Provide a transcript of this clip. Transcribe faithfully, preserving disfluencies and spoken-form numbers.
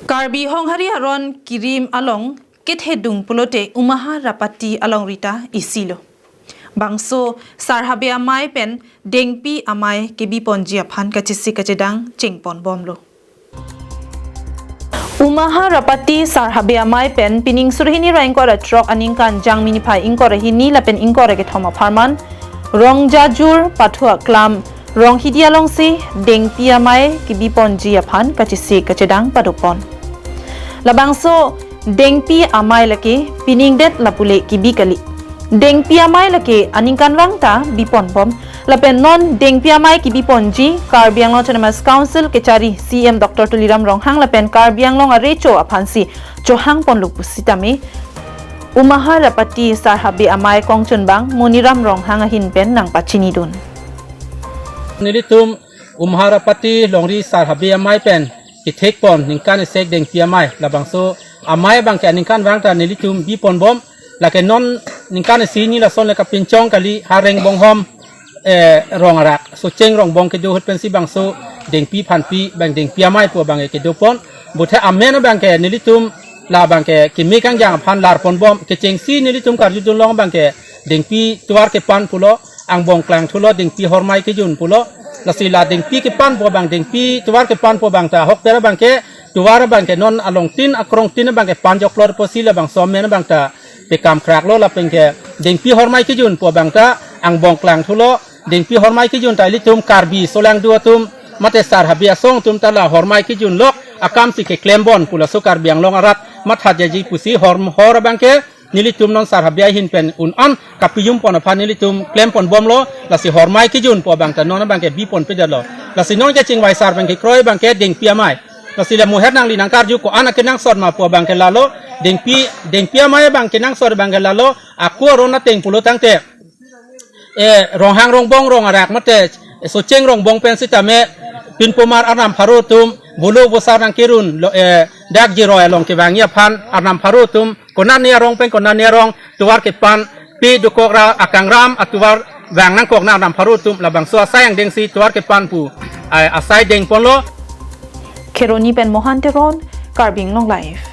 Karbi Honghari Aron kirim along kethedung pulote Umaha Rapati alongri ta isilo. Bangso Sar Habe Amei pen Dengpi Amei kebiponji aphan kachesik kachedang chengponbomlo. Umaha Rapati Sar Habe Amei pen pining suri hini ra ingkoi ra throk aningkan Jangmi niphai ingkoi ra hini lapen ingkoi ra kethom apharman Rongjajur Pathu Aklam Ronghidi alongsi Dengpi Amei kebiponji aphan kachesik kachedang padopon. Labangso Dengpi Amei lake pining det lapule kebi kali. Dengpi Amei lake aningkanvang ta biponbom. Lapen non Dengpi Amei kebiponji Karbi Anglong Autonomous Council kechari C M Doctor Tuliram Ronghang lapen Karbi Anglong arecho aphansi chohangponlo pusitame Umaha Rapati Sar Habe Amei kongchunbang Moniram Ronghang ahin pen nangpachinidun. Nelitum Umaha Rapati longri Sar Habe Amei pen kethekpon ningkan isi Dengpi Amei, labangso amei abangke aningkanvang ta nelitum biponbom. Lake non ningkan isi ni lason le kapinchong kali ha Rengbonghom, eh, rong arak, Socheng Rongbong kedo ahut pensi bangso Dengpi Phanpi abang Dengpi Amei pu abangke kedopon. Buthe amen abangke nelitum labangke keme kangjang aphan larponbom, kechengsi nelitum karjudunlong abangke Dengpi Tovar Kepan pulo, angbong klangthulo, Dengpi Hormai Kejun pulo. Lasi la Dengpi Kepan pu abang, Dengpi Tovar Kepan pu abang ta ahokpet abangke tovar abangke non alongtin akrongtin abangke panjoklor pusi labangso amen abang ta pekam kraklo. Lapenke Dengpi Hormai Kejun pu abang ta angbong klangthulo, Dengpi Hormai Kejun ta ilitum Karbi solangdu atum mate Sar Habe asong atum ta la Hormai Kejun lok akamsi keklembom pu laso Karbi Anglong arat mathajaji pusi hor, hor abangke nelitum non Sar Habe ahin pen un-an kapijumponji aphan nelitum klemponbomlo. Lasi Hormai Kejun pu abang ta non abangke biponpedetlo. Lasi non kechingvai sar abangke kroi abangke Dengpi Amei. Lasi le moher nangli nangkarju ko-an akenangsot ma pu abangke lalo, Dengpi, Dengpi Amei abang kenangsot abangke lalo, ako aron ateng pulo tangte, eh, Ronghang Rongbong rong arak mate, eh, Socheng Rongbong pen sitame pinpomar arnam pharo atum bulu busar nangkerun lo, eh, dak jiroi along kevangji aphan arnam pharo atum konatne arong pen konatne arong Tovar Kepan pi dokok ra akangram atovar vang nangkok na arnam pharo atum labangso asai angdengsi Tovar Kepan pu, eh, asai dengponlo. Kheroni pen Mohan Teron, Karbi Anglong Live.